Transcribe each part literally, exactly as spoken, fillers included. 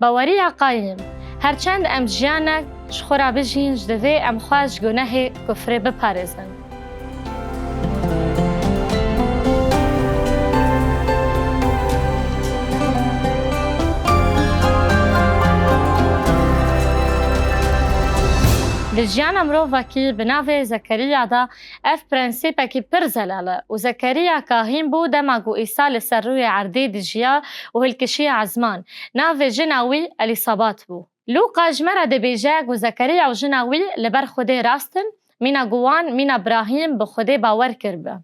Baweriya qayîm. Her çend em jiyanek ji xwe re bijîn, ji divê em xwe ji gunehê kufrê biparêzin. Di jiyana mirovekî bi navê Zekeriya de ev prensîpekî pir zelal e û Zekeriya kahîn bû dema ku Îsa li ser rûyê erdê dijiya û hilkişiya ezman. Navê jina wî Elîsabat bû. Lûqa ji me re dibêje ku Zekeriya û jina wî li ber Xwedê rast in, mîna ku wan mîna Birahîm bi Xwedê bawer kiribe.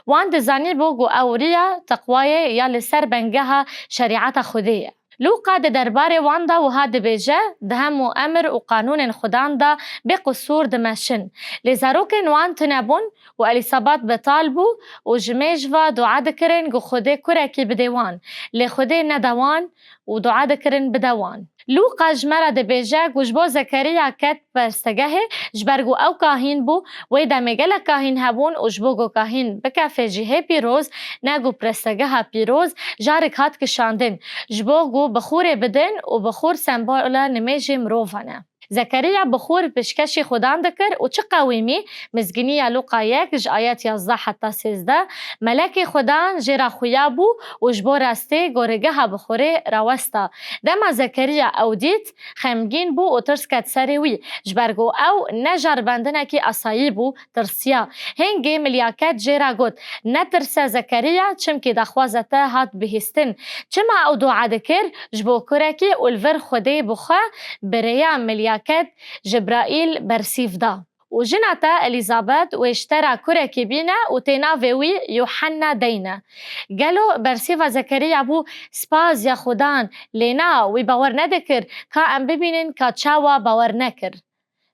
Wan dizanîbû ku ew riya teqwayê ya li ser bengeha şerîeta Xwedê ye. Lûqa di derbarê wan de wiha dibêje, di hemû emir û qanûnên Xudan de bê qisûr dimeşin. Lê zarokên wan tune bûn û Elîsabat betal bû û ji mêj ve dua dikirin ku Xwedê kurekî bide wan. Lê Xwedê nede wan û dua dikirin bide wan. Lûqa ji me re dibêje ku ji bo Zekeriya ket perstegehê, ji ber ku ew kahîn bû, wê demê gelek kahîn hebûn û ji bo ku kahîn bikefe cihê pîroz, ne ku prestegeha pîroz, carik hat kişandin, ji bo ku bixûrê bidin û bixûr sembola nimêjê mirovan e. Zekeriya bixûr pêşkêşî Xudan dikir û çi qewîmî, Mizgîniya Lûqa yek ji ayet yazdeh heta sêzdeh, melekê Xudan jê re xuya bû û ji bo rastê gorîgeha bixûrê rawesta. Dema Zekeriya ew dît, xemgîn bû û tirs ket serê wî, ji ber ku ew ne jerbendinekî asayî bû, tirsiya. Hingê milyaket jê re got, "Netirse Zekeriya, çimkî daxwaza te hat bihîstin." Çima ew dua dikir? Ji bo kurekî û li vir Xwedê bi xwe bi rêya milyaket Cibraîl bersîv da. Û jina te Elîzabet wê ji te re kurekî bîne û tê navê wî Yuhenna deyne. Gelo bersîva Zekeriya bû, "Spas ya Xudan, lê na, wî bawer nedikir, ka em bibînin ka çawa bawer nekir."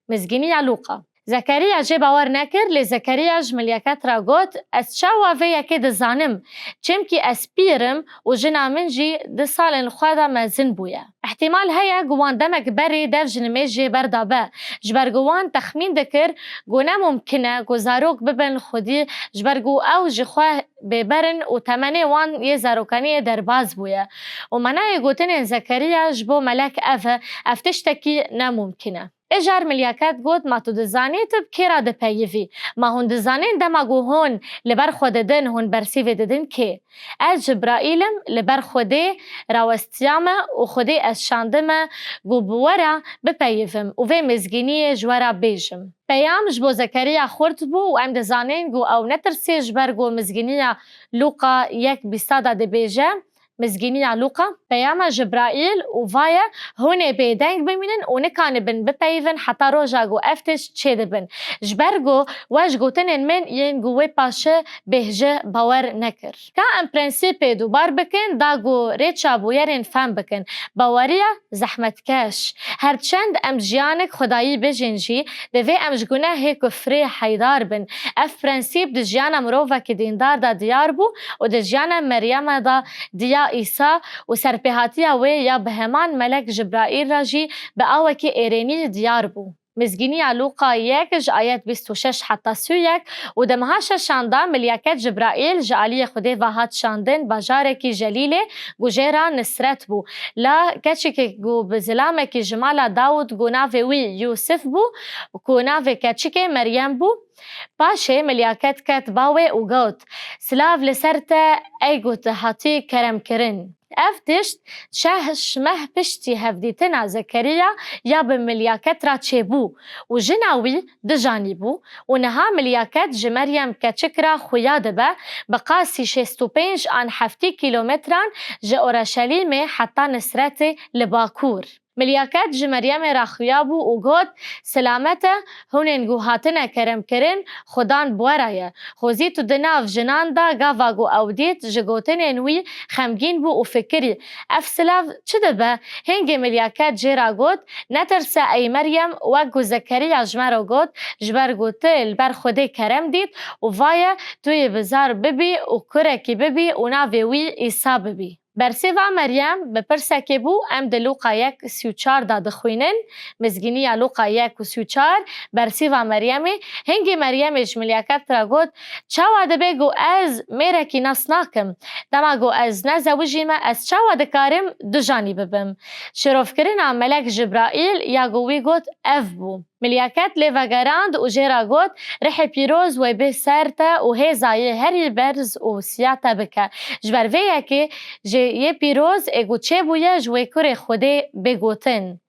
Mizgîniya Lûqa. Zekeriya jê bawer nekir, lê Zekeriya ji milyaket re got, "Ez çawa vê yekê dizanim? Çimkî ez pîr im û jina min jî di salên xwe de mezin bûye." Îhtîmal heye ku wan demek berê dev ji nimêjê berdabe, ji ber ku wan texmîn dikir ku ne mumkin e ku zarok bibin xwedî, ji ber ku ew ji xwe bêber in û temenê wan yê zarokaniyê derbas bûye. Û manayê gotinên Zekeriya ji bo melek ev e, ev tiştekî ne mumkin e. Îcar milyaket got, "Ma tu dizanî tu bi kê re dipeyivî? Ma hûn dizanîn dema ku hûn li ber xwe didin, hûn bersîvê didin kê? Ez Cibraîl im, li ber Xwedê rawestiya me û Xwedê ez şandime ku bi we re bipeyivim û vê mizgîniyê ji we re bêjim." Peyam ji bo Zekeriya xurt bû û em dizanin ku ew netirsiye, ji ber ku Mizgîniya Lûqa yek bîsta de dibêje, Mizgîniya Lûqa, peyama Cibraîl û vaye, "Hûn ê bêdeng bimînin û nikanibin bipeyivin heta roja ku ev tişt çêdibin. Ji ber ku we ji gotinên min yên ku wê paşe bêhje bawer nekir." Ka em prensîpê dûbar bikin, da ku rêça bûyerên fehm bikin. Baweriya zehmetkeş. Her çend em jiyanek xwedayî bijîn jî, divê em ji gunehê kufrê heydar bin. Ev prensîp di jiyana mirovekî dîndar de diyar bû û di jiyana Meryema de diya Îsa û serpêhatiya wê ya bi heman melek Cibraîl re jî bi awekî êrênî diyar bû. Mizgîniya Lûqa yek ji ayet bîst û şeş heta sî û yek û di meha şeşan de milyaket Cibraîl ji aliyê Xwedê ve hat şandin bajarekî Celîlê ku jê re Nisret bû. La keçikê ku bi zilamekî ji mala Dawûd ku navê wî Yûsif bû, ku navê keçikê Meryem bû. Paşê milyaket ket ba wê û got, "Silav li ser te, ey ku tu hatî keremkirin." Ev tişt şeş meh piştî hevdîtina Zekeriya ya bi milyaket re çêbû û jina wî dijanîbû û niha milyaket ji Meryem keçik re xuya dibe, bi qasî şêst û pênc an heftî kîlometran ji Oreşelîmê heta Nisretê li bakur. Milyaket ji Meryemê re xuya bû û got, "Selamet e, hûnên ku hatine keremkirin, Xudan bi we re ye." Xwezî tu di nav jinan de gava ku ew dît ji gotinên wî xemgîn bû û fikirî, "Ev silav çi dibe?" Hingê milyaket jê re got, "Netirse ey Meryem, wek ku Zekeriya ji me re got, ji ber ku tu li ber Xwedê kerem dît û vaye tu yê bizar bibî û kurekî bibî û navê wî Îsa bibî." Bersêva Meryem bi pirsekê bû, em di Lûqa yek sî û çar de dixwînin. Mizgîniya Lûqa yek û sî û çar, bersêva Meryemê, hingê Meryemê ji milyaketê re got, çawa dibe ku ez mêrekî nas nakim? Dema ku ez nezewijî me, ez çawa dikarim du janî bibim? Şirovkirina melek Cibraîl ya ku wî got, ev bû. Milyaket lê vegerand û jê re got, rihê pîroz wê bê ser te û hêza yê herî berz û siya te bike. Ji ber vê yekê jê yê pîroz ê ku çêbûye ji wê kurê Xwedê bê gotin.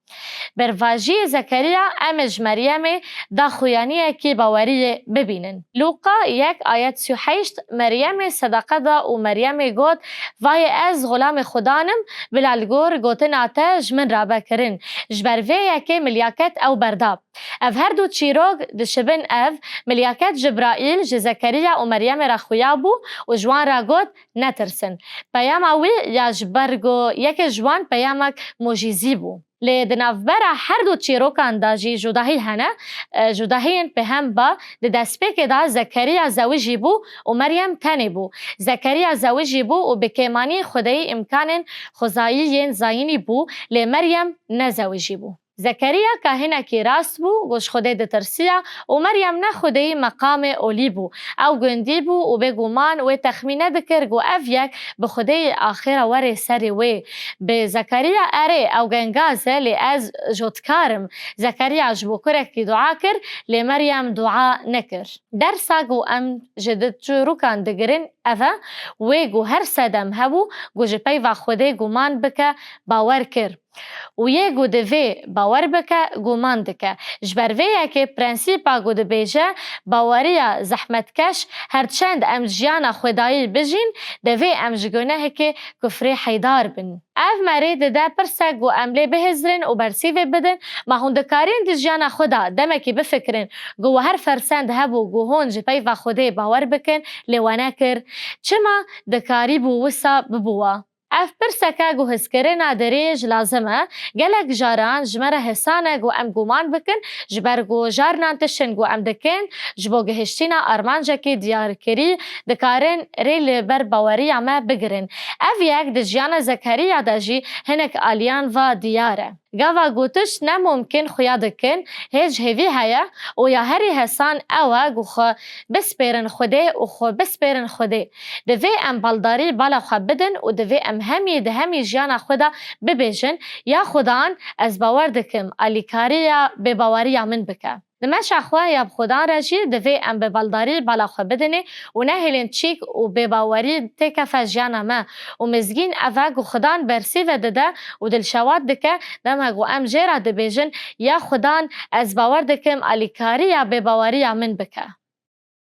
Bervajiyê Zekeriya em ê ji Meryemê daxuyaniyekî baweriyê bibînin. Lûqa yek ayet sî û heşt, Meryemê sedeqe da û Meryemê got, vayê ez xulamê Xudan im, bila li gor gotina te ji min re be kirin. Ji ber vê yekê milyaket ew berda. Ev her du çîrok dişibin ev, milyaket Cibraîl ji Zekeriya û Meryemê re xuya bû û ji wan re got, netirsin. Peyama wî ya ji ber ku yekê ji wan peyamek mojîzî bû. Lê di navbera her du çîrokan de jî cudahî hene. E, cudahiyên pêhem ba, di destpêkê de Zekeriya zewijî bû û Meryem tenê bû. Zekeriya zewijî bû û bi kêmaniyê xwedeyî îmkanên xwezayî yên zayînî bû, lê Meryem nezewijî bû. Zekeriya kahinekî rast bû, ku ji Xwedê ditirsiya û Meryem ne xwedeyî meqamê olî bû. Ew gundî bû û bêguman wê texmîne dikir ku ev yek bi Xwedê yê axê re were serê wê. Bi Zekeriya erê, ew gengaz e, lê ez jotkar im. Zekeriya ji bo kurekî dua kir, lê Meryem dua nekir. Dersa ku em ji di çîrokan digirin ev e, wê ku her sedem hebû ku ji peyva Xwedê guman bike, bawer kir. Û yê ku divê bawer bike, guman dike. Ji ber vê yekê prensîpa ku dibêje, baweriya zehmetkeş, her çend em jiyana xwedayî bijîn, divê em ji gunehekê kufrê heydar bin. Ev me rê dide pirsek ku em lê bihizrin û bersîvê bidin, ma hûn dikarin di jiyana xwe de demekî bifikirin ku we her fersend hebû ku hûn ji peyva Xwedê bawer bikin, lê we nekir? Çima dikarîbû wisa bibûwa? Ev pirseke guhizkirina dirêj lazim e. Gelek caran ji me re hêsan e ku em guman bikin, ji ber ku carinan tiştên ku em dikin ji bo gihiştina armancekî diyarkirî dikarin rê li ber baweriya me bigirin. Ev yek di jiyana Zekeriya de jî hinek aliyan va diyar e. Gava ku tişt ne mumkin xuya dikin, hêj hêvî heye û ya herî hêsan ew e ku xwe bispêrin Xwedê û xwe bispêrin Xwedê. Divê em baldarî bala xwe bidin û divê em hemî di hemî jiyana xwe de bibêjin, ya Xudan, ez bawer dikim alîkariya bêbaweriya min bike. Di meşa xwe ya bi Xudan re jî divê em bi baldarî bala xwe bidinê û nehêlin çîk û bêbawerî têkefe jiyana me. Û mizgîn ev e ku Xudan bersîve dide û dilşewat dike, dema ku em jê re dibêjin, ya Xudan, ez bawer dikim alîkariya bêbaweriya min bike.